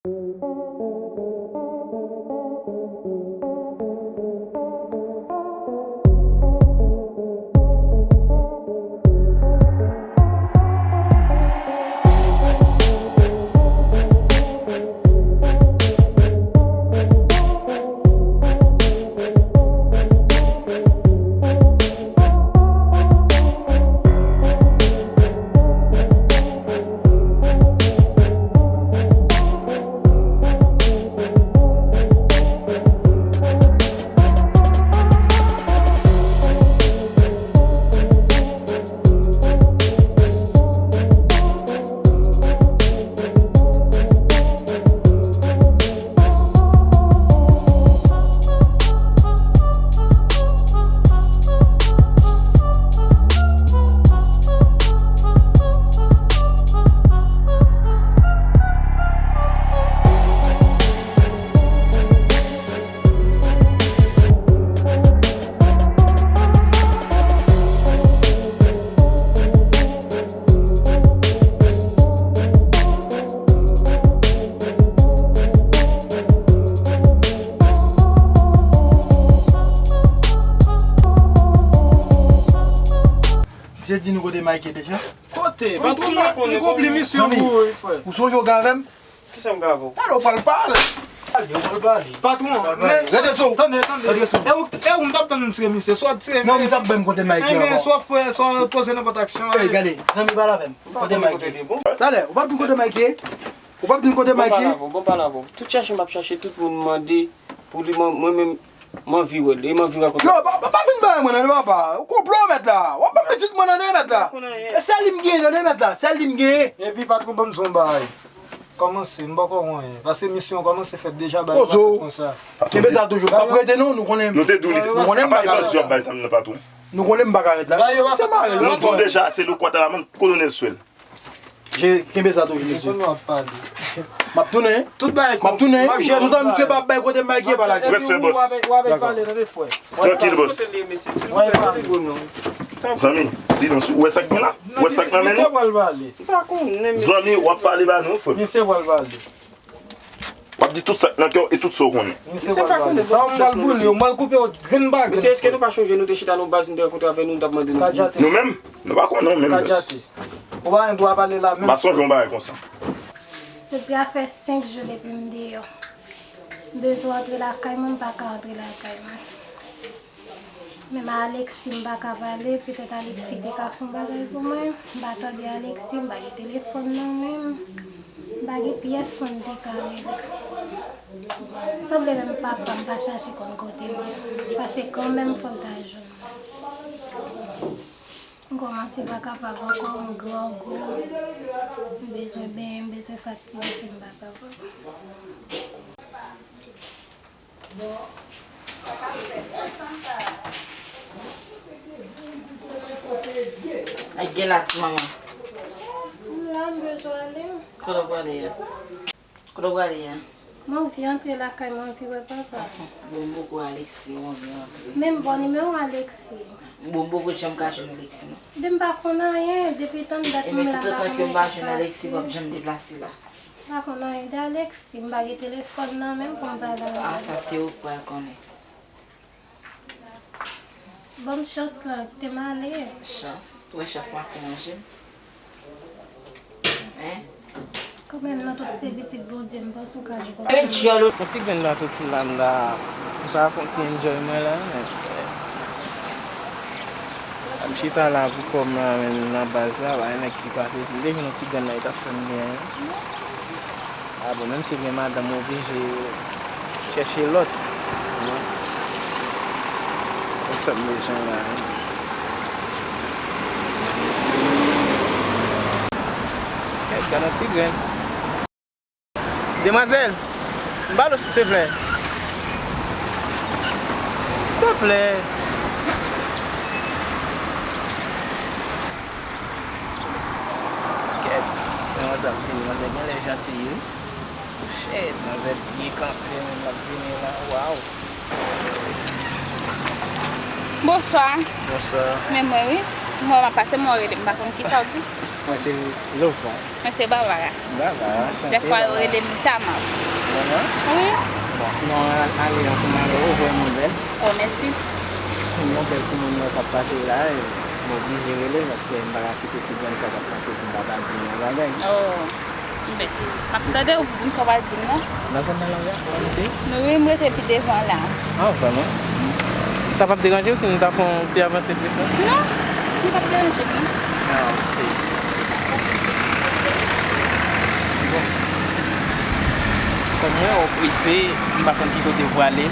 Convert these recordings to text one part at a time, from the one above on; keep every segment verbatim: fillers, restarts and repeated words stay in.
Misye di nou kote Mike ye deja? Kote? Patwon, m konpli misye. Zanmi, wi, frè. Ou sonje w gen avè m? Kisa m gen avè w? Talè w pral pale. Talè w pral pale. Patwon, men rete sou. Tande, tande. Rete sou. E ou, e ou m t ap tann ou tire misye. Swa w ap tire. Non, misye ap ban m kote Mike ye ankò. Swa frè, swa poze nenpòt aksyon. Ey, gade, zanmi, pale avè m. Kote Mike ye? Talè, ou p ap di m kote Mike ye? Ou p ap di m kote Mike ye? Bon, pale avè w, bon, pale avè w. Tout chache m ap chache, tout moun mande pou li, mwen, mwen menm, m anvi wè l, e m anvi rankontre l. Yo, pa, pa, pa vin bay mwen nan, papa. Ou konplo w mèt la. W ap ban pitit mwen nan, mèt la. E sèl li m genyen, nan, mèt la. Sèl li m genyen. Epi, patwon, ban m di w yon bagay. Kòmanse, m poko wè anyen. Paske misyon an kòmanse fèt deja, bagay yo pa fèt konsa. Kenbe sa toujou. M p ap rete non, nou konnen. Nou te di w li. Nou konnen m pa ka rete la. Nou konnen m pa ka rete la. Nou di w deja, se Lokwata la, men kolonèl sou l. Je, kenbe sa toujou, mesye. M ap tounen. M ap tounen. Toutan misye pa bay kote Mike ye, pa lage. Respè, bòs. Trankil, bòs. Zanmi, silans. Ou wè sa k gen la? Ou wè sa k nan men nou? Zanmi, w ap pale ba nou, frè. W ap di tout sa k nan kè w e tout sa w konnen. Misye pa konnen. Sa w m pral boule, w m pral koupe w grenn pa grenn. Mesye, èske nou pa chonje nou te chita nan baz, nou te rankontre avè nou, nou t ap mande nou pou... Nou menm? Nou pa konnen w menm, bòs. Ou pa gen dwa pale la menm. M pa sonje yon bagay konsa. Jodi a fè senk jou depi m deyò. M bezwen antre lakay mwen, m pa ka antre lakay mwen. Menm a Alexis, m pa ka pale, petèt Alexis te ka fè yon bagay pou mwen. M pa tande Alexis, m pa gen telefòn nan men m. M pa gen pyès mwen m te ka rele. Sanble menm papa m pa chache konn kote m ye. Paske kanmenm fò l ta jwenn mwen. M kòmanse pa kapab ankò, m gran gwo. M bezwen benyen, m bezwen fè aktivite, m pa kapab. Ay, gen la, ti manman. M la, m bezwen ale. Kote w prale a? Kote w prale a? M anvi antre lakay mwen, anvi wè papa. Bon, m poko Alexis, ou anvi antre. Men m bon nimewo Alexis. Bon, m poko janm ka jwenn Alexis, non. Men m pa konn anyen, depi tann dat m la, m pa konnen sa k pase. Alexis, m pa konn anyen de Alexis, m pa gen telefòn nan men m pou m pale avè l. Ah, sa se ou k pral konnen. Ban m chans la, kite m ale. Chans? Ou wè chans m ap pran nan je m? Hein? Kanmenm, nan tout se pitit Bondye, m panse w ka gen kòb. Fon ti grenn la soti la, m ta, m ta fon ti enjoy mwen la, men. M chita la pou kò m la, men nan baz la, pa gen nèg ki pase. Si m te jwenn yon ti grenn la, li t ap fè m byen. Ah bon, menm si w gen madanm, ou oblije chèche lòt. E sa m bezwen la. Kèt, gade yon ti grenn. Demwazèl, m pale w silteplè. Silteplè. Kèt, manzè ap vini, manzè genlè janti, wi. Shit, manzè byen kanpe, menm l ap vini la, waw. Bonswa. Bonswa. Men mwen, wi. Mwen, m ap pase, mwen rele, m pa konn kisa w di. Mwen se Lovra. Mwen se Barbara. Barbara, chante. Dèfwa yo rele m Tama. Vrèman? Wi. Bon, non, ale ansanm avè w, vrèman bèl. Oh, mèsi. Yon bèl timoun mwen k ap pase la, e m oblije rele, paske m pa ka kite ti grenn sa k ap pase pou m pa ta di yon bagay. Oh. Enben, m ap tande w, di m sa w pral di m nan. Nan zòn nan la w ye a, w a moute? Nou, wi, m rete pi devan la. Ah, vrèman? Sa p ap deranje w si nou ta fè yon ti avanse plis la? Non, li p ap deranje m, non. Ah, ok. Bon. Kòm mwen wè w prese, m pa konn ki kote w prale.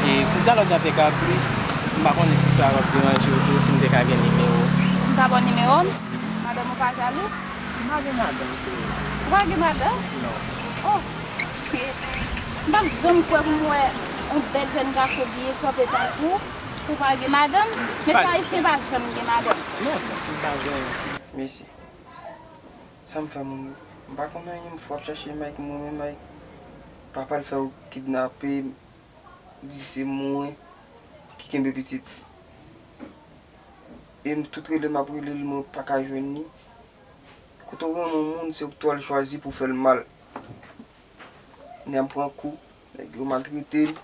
E pou dyalòg la te ka plis, m pa konnen si sa p ap deranje w tou, si m te ka gen nimewo w. M ka ba w nimewo m? Madanm ou pa jalou? M pa gen madanm, cheri. Ou pa gen madanm? Non. Oh. M p ap janm kwè pou m wè yon bèl jèn gason byen kanpe tankou w, pou w pa gen madanm. Mesye ayisyen pa janm gen madanm. Non, non, si m pa gen. Mesye, sa m fè moun yo? M pa konn anyen, m fou ap chache Mike, m renmen Mike. Papa l fè yo kidnape, di se mwen ki kenbe pitit. E m tout rele m ap rele l, mwen pa ka jwenn li. Kote w renmen yon moun, se ou k twal chwazi pou fè l mal. Nèg m pran kou, nèg yo maltrete l.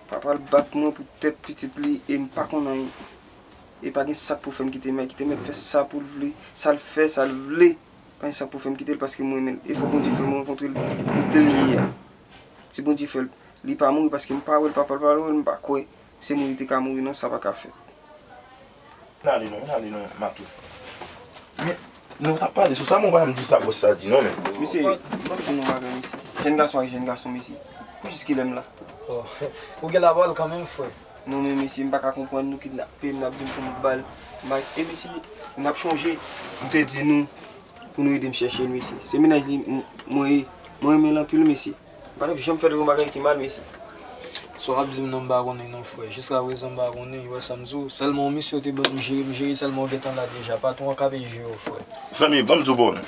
Papa l bat mwen pou tèt pitit li e m pa konn anyen. E pa gen sa k pou fè m kite Mike, kite Mike fè sa pou l vle, sa l fè, sa l vle. Pa gen sa k pou fè m kite l paske m renmen l. E fò Bondye fè m rankontre l kote l ye a. Si Bondye fè l, li pa mouri paske m pa wè l, papa l pa wè l, m pa kwè se mouri li te ka mouri non, sa pa ka fèt. Ann ale non, ann ale non, Matou. Men, nou t ap pale sou sa, men w pa janm di sa bòs la di non, men. Mesye, m ap di nou bagay, mesye. Jèn gason ak jèn gason, mesye. Pou jiskilè m la? Oh, ou gen lapawòl kanmenm, frè. Non, men mesye, m pa ka konprann, nou kidnape m, n ap di m pou m ba l Mike. E mesye, n ap chonje, m te di nou, pou nou ede m chèche l, mesye. Se mennaj li, m, mwen ye. Mwen renmen l anpil, mesye. M pa t ap janm fè l yon bagay ki mal, mesye. Sa w ap di m nan, m pa konnen non, frè. Jiskaprezan, m pa konnen. Ou wè sa m di w? Sèlman yon misyon te ban m jere, m jere, sèlman w gentan la deja. Patwon an k ap jere w, frè. Zanmi, ban m di w bon.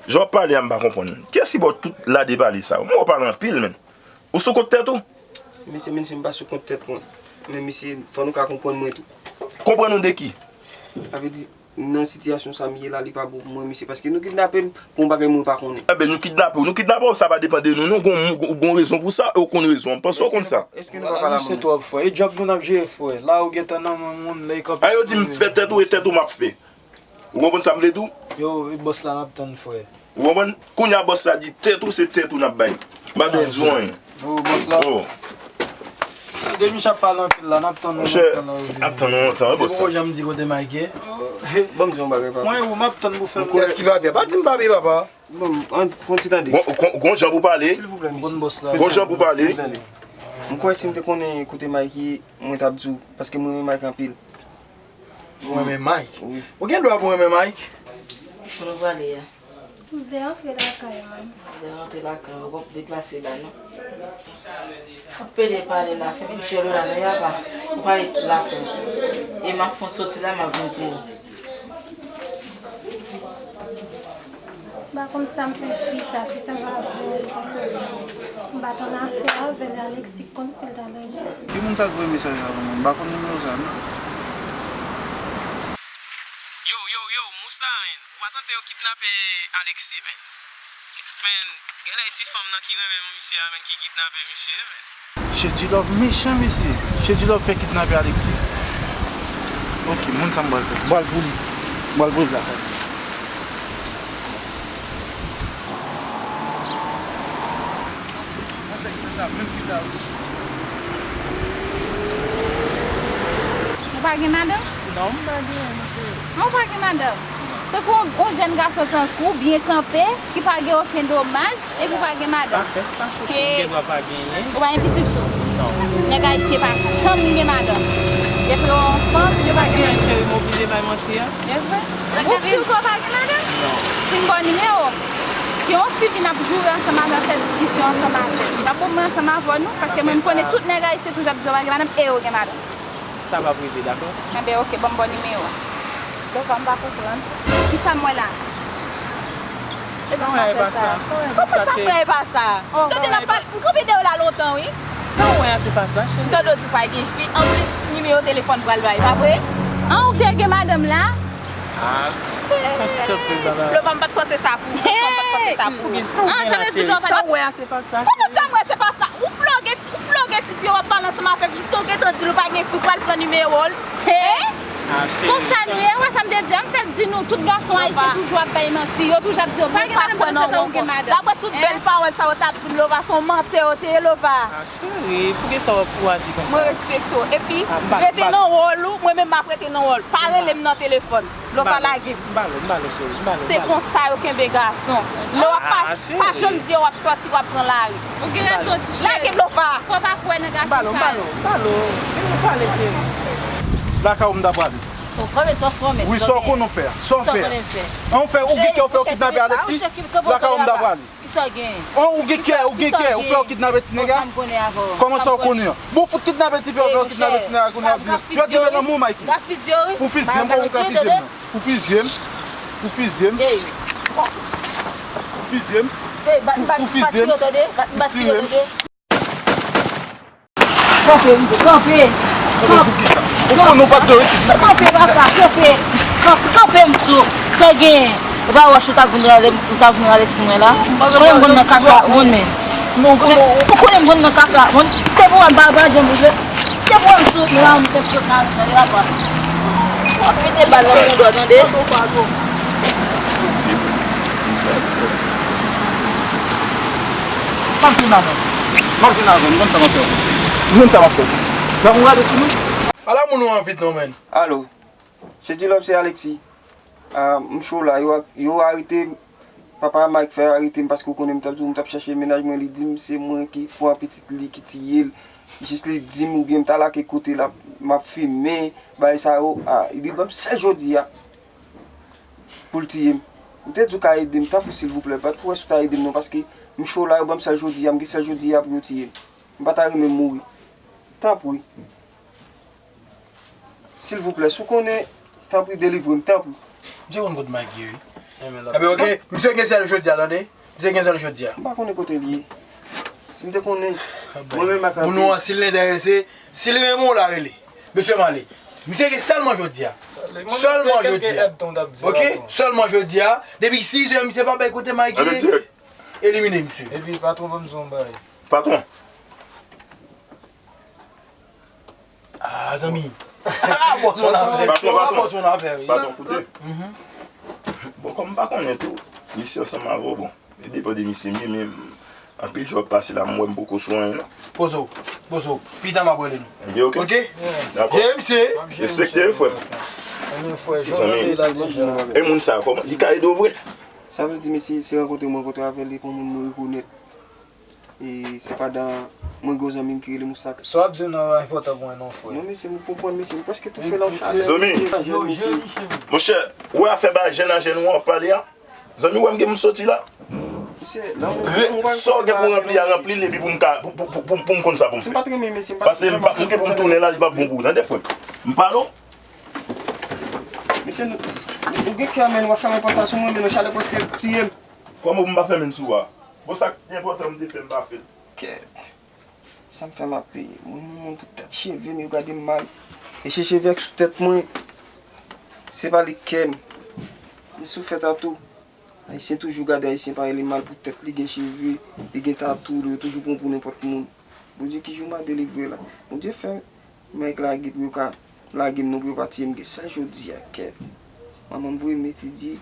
Jan w ap pale a, m pa konprann. Kiyès ki ba w tout lade pale sa yo? M wè w pale anpil, menn. Ou sou kont tèt ou? Mesye, mesye, m pa sou kont tèt mwen. Men mesye, fò nou ka konprann mwen tou. Konprann ou de ki? Sa vle di, nan sitiyasyon sa m ye la, li pa bon pou mwen, mesye, paske nou kidnape m pou yon bagay mwen pa konnen. Enben, nou kidnape w. Nou kidnape w, sa pa depann de nou, non. Gon, gon, gon rezon pou sa, e w konn rezon an. M panse w konn sa. Èske nou pa pale a moun? Twòp, frè. E djòb nou n ap jere, frè. La ou gentan nan men moun, lè e kanpe. A, yo di m fè tèt ou, e tèt ou m ap fè. Ou konprann sa m vle di w? Yo, e bòs la n ap tann, frè. Ou konprann? Kounye a bòs la di tèt ou, se tèt ou n ap bay. M pa bezwen di w anyen. Oh, bòs la. Oh. Depi misye ap pale anpil la, n ap tann nou lontan la, wi. Monchè, n ap tann nou lontan, wi, bòs la. Se poko janm di kote Mike ye. Ban m di yon bagay, papa. Mwen, ou m ap tann pou fè m. Kiyès ki pa byen? Pa di m pa byen, papa. Bon, ann, fè yon ti tande. Gon, gon, gon jan pou pale. Silvouplè, mesye. Gon bòs la. Gon jan pou pale. Tande. M kwè si m te konnen kote Mike ye, mwen t ap di w, paske mwen renmen Mike anpil. Ou renmen Mike? Wi. Ou gen dwa pou renmen Mike. Kote w prale a? M vle rantre lakay mwen. M vle rantre lakay ou, w p ap deplase la non. W ap pede pale la, fè m djòl ou la non, y a pa. Ou pale tout la tou. E m ap fè w soti la, m ap vin pou ou. M pa konn sa m fè fi sa, fi sa pa ap vle konn sa. M pa t annafè avè l, Alexis k konn si l ta nan jèn. Timoun sa k voye mesaj la pou mwen, m pa konn nimewo sa non. Yo, yo, yo, Moussa, men. Ou pa tande yo kidnape Alexis, men. Men, genlè e ti fanm nan ki renmen misye a, men, ki kidnape misye, men. Shady Love mechan, mesye. Shady Love fè kidnape Alexis. Ok, moun sa m pral fè. M pral pou li. M pral pou li lakay. Nan sa ki fè sa, menm ki fè a tou. Ou pa gen madanm? Non, m pa gen, mesye. An, ou pa gen madanm? Tankou yon, yon jèn gason tankou w, byen kanpe, ki pa gen okenn domaj, epi w pa gen madanm. Pa fè sa, chouchou, m gen dwa pa genyen. Ou pa gen pitit tou? Non. Nèg ayisyen pa janm gen madanm. Depi yo yon fanm, yo pa gen madanm. Cheri, m oblije bay manti a. E vre? Ou si ke w pa gen madanm? Non. Si m ba w nimewo m, si yon fi vin ap joure ansanm avè w, fè diskisyon ansanm avè l, li p ap bon pou mwen ansanm avè w non, paske mwen m konnen tout nèg ayisyen toujou ap di yo pa gen madanm, e yo gen madanm. Sa p ap rive, dakò? Enben, oke, ban m ba w nimewo a. Lova, m pa konprann. Kisa m wè la? Sa w wè a, e pa sa. Sa w wè a, e pa sa, cheri. Kòman sa m wè a, e pa sa? Oh, tande, n ap pale, m kanpe dèyè w la lontan, wi. Sa w wè a, se pa sa, cheri. M tande w di w pa gen fi. Anplis, nimewo telefòn pral bay, pa vre? An, ou te gen madanm la? Ah, fè ti kanpe, baba. Lova, m pa t panse sa pou ou. Franchman, m pa t panse sa pou ou. Poukisa w gen la, cheri? Sa w wè a, se pa sa, cheri. Kòman sa m wè se pa sa? Ou ploge, ou ploge tifi yo, w ap pale ansanm avèk li, ou gentan di l ou pa gen fi, ou pral pran nimewo l. Hein? Ah, cheri, konsa nou ye, wè sa m te di a, m fèk di nou, tout gason ayisyen toujou ap bay manti, yo toujou ap di yo pa gen madanm pandan se tan ou gen madanm. Daprè tout bèl pawòl sa yo t ap di m, Lova, se yon mantè yo te ye, Lova. Ah, cheri, poukisa w ap aji konsa? Mwen respekte w. Epi, rete nan wòl ou, mwen menm m ap rete nan wòl. Pa rele m nan telefòn. Lova, lage m. M ba l, m ba l, cheri, m ba l. Se konsa yo kenbe gason. Lè w ap pa, pa janm di yo w ap sòti, w ap pran lari. Ou gen rezon, ti cheri. Lage m, Lova. Fò w pa kwè nan gason sa yo. M ba l, m ba l, m ba l, cheri. Lakay ou m ta prale. Ou fòme, twò fòme. Wi, sa w konnen w fè a. Sa w fè a. An w fè, ou gen kè w fè yo kidnape Alexis? Lakay ou m ta prale. Kisa w gen? An, ou gen kè, ou gen kè, ou fè yo kidnape ti nèg la? Kòman sa w konnen an? Bon, fout kidnape ti fi, yo fè yo kidnape ti nèg la, kounye a ap di yo tire nan mou, Mikey. Ou fizye m, kòman ou ka fizye m nan? Ou fizye m? Ou fizye m? Ou fizye m? Ou fizye m? Ou tire m? Kanpe, kanpe, kanpe. Kanpe, papa, kanpe. Kanpe, kanpe, m di w. Sa w genyen? E pa wòch ou t ap vin rale, ou t ap vin rale sou mwen la? Konnen m konn nan kaka moun, men. Ou konnen m konn nan kaka moun. Se pou wè m pa, pa janm vle. Se pou wè m sou, men la, m te sot nan, nan laba. W ap mete bal nan moun dò, tande? M ap vin avan. M ap vin avan, m konn sa m ap fè. M konn sa m ap fè. Sa pou gade sou mwen? Ala moun ou anvi non, men. Alo. Chedi Love, se Alexis. Ah, m cho la, yo, yo arete m. Papa Mike fè arete m paske w konnen m t ap di w m t ap chache mennaj mwen, li di m se mwen ki pran pitit li, ki tiye l. Jis li di m oubyen m t al ak kote l ap, m ap fimen, bagay sa yo. Ah, li ban m sèl jodi a pou l tiye m. M te di w ka ede m, tanpri silvouplè, bat pou wè si w ta ede m non, paske m cho la, yo ban m sèl jodi a, m gen sèl jodi a pou yo tiye m. M pa ta renmen mouri. Tanpri. Silvouplè, si w konnen, tanpri delivre m, tanpri. Misye konn kot Mike ye, wi. Enben, oke, misye gen sèl jodi a, tande? Misye gen sèl jodi a. M pa konnen kote l ye. Si m te konnen, mwen menm ak moun ou an, si l enterese, si l renmen w, l a rele. Mesye m ale. Misye gen sèlman jodi a. Sèlman jodi a. Oke? Sèlman jodi a. Depi sis è, misye pa bay kote Mike ye. Elimine misye. Epi patwon ban m zon bay. Patwon. Ah, zanmi. Ah, bòs, on a fè. Patwon, patwon. Bòs, on a fè, wi. Patwon, koute. Bon, kòm m pa konnen tou, misye ansanm avè w, bon, li depann de misye, men, men, anpil jou ap pase la, m wè m poko sou anyen, non. Poze w, poze w. Pita m ap rele nou. Ebyen, oke. Oke? Dakò. Jere misye. Respekte, frè m. Ebyen, frè, zanmi. E moun sa, kòman? Li ka ede w vre? Sa vle di, mesye, se rankontre m rankontre avè l, li pa yon moun mwen rekonèt. E sepandan, mwen gen yon zanmi m ki rele Moustaka. Sa w ap di m nan enpòtan pou mwen non, frè. Non, mesye, m konprann, mesye. M prèske tou fè la w chalè. Zanmi, monchè, ou wè afè ba jèn a jèn ou an w ap pale a? Zanmi, ou wè m gen pou m soti la? Mesye, la w, sa w gen pou ranpli a, ranpli l, epi pou m ka, pou, pou, pou, pou, pou m konn sa pou m fè. M pa t renmen, mesye, m pa t renmen. Paske m pa, m gen pou m tounen la, li p ap bon pou ou, tande, frè m. M pale w. Mesye, ou gen kè, men w ap fè m enpòtan sou mwen, men w chalè prèske tiye m. Kòman pou m pa fèmen sou a? Bon, sa k enpòtan m te fè, m pa fè l. Kèt. Sa m fè m ap peye. Mwen, mwen, mwen pou tèt cheve m, yo gade m mal. E se cheve ak sou tèt mwen, se pa li k kè m. M soufè tatou. Ayisyen toujou gade Ayisyen parèy li mal pou tèt li gen cheve, li gen tatou, yo toujou pran pou nenpòt moun. Bondye, ki jou m a delivre la? Bondye fè Mike lage pou yo ka lage m non, pou yo pa tiye m, gen sèl jodi a, kèt. Manman m voye m etidye,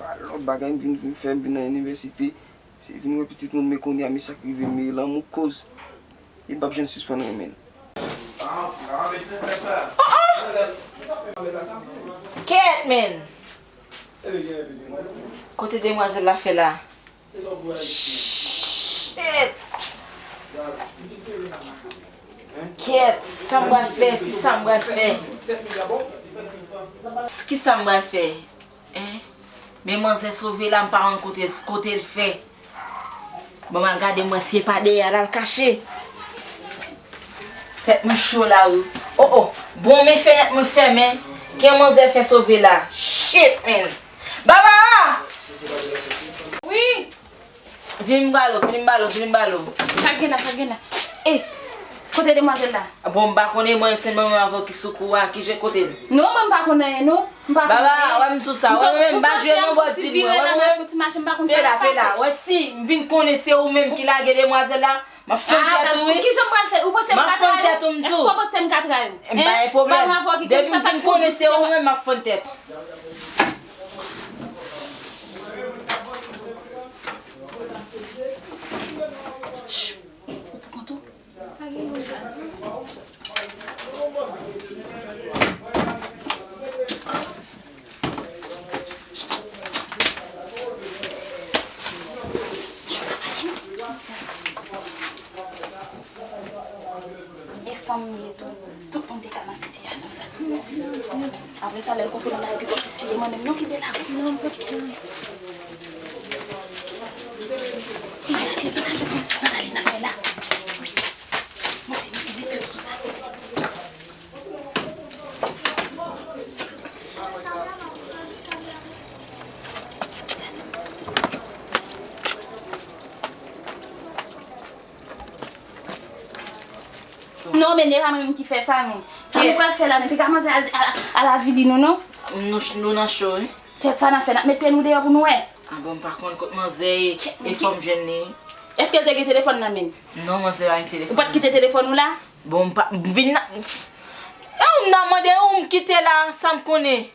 ba lòt bagay, m vin, vin fè, m vin nan inivèsite. Se vin wè pitit moun, men kounye a, men sa k rive m, men lanmou koz. E m p ap janm sispann renmen l. Kèt, men! Kote demwazèl la fè la? Shit! Kèt, sa m pral fè? Kisa m pral fè? Kisa m pral fè? Hein? Men manzè sove la, m pa konn kote, kote l fè. Bon, m al gade, m wè si e pa dèyè a l al kache. Tèt mwen cho la, wi. Oh, oh. Bon, men fenèt mwen fèmen. Gen manzè fè sove la. Shit, man. Barbara! Wi. Vin m ba l ou, vin m ba l ou, vin m ba l ou. Sa gen la, sa gen la. Eh, kote demwazèl la? Bon, m pa konnen, mwen se manman avè w ki sou kou a, ki jan kote l? Non, mwen m pa konn anyen, non. Baba, wè m tou sa. Wè, mwen menm, m pa jwe non bò di mwen. Wè, mwen menm, pe la, pe la. Wè, si m vin konnen se ou menm ki lage demwazèl la, m ap fann tèt ou, wi. Kijan m pral fè? Ou panse m ka trayi ou? Èske w panse m ka trayi ou? M pa gen pwoblèm. Depi m vin konnen se ou menm, m ap fann tèt ou. Ou pou kont ou? Pa gen moun sa. E fanm li ye tou. Tout moun te ka nan sitiyasyon sa. Apre sa, lè l kontre nan lari, pi kòm si se mwen menm non ki te la. Mesye, gade moun nan ale nan fè la. Wi. Monte, monte, mete yo sou sa. Non, men e pa mwen menm ki fè sa, non. Sa nou pral fè la, men piga manzè al, al, al avili nou, non. Nou, nou nan cho, wi. Tèt sa n ap fè, n ap met pye nou deyò pou nou wè. A bon, m pa konn kot manzè ye, e fò m jwenn li. Èske l te gen telefòn nan men l? Non, manzè pa gen telefòn. Ou pa t kite telefòn ou la? Bon, m pa, m vin la. E ou m nan mande, ou m kite la, sa m konnen.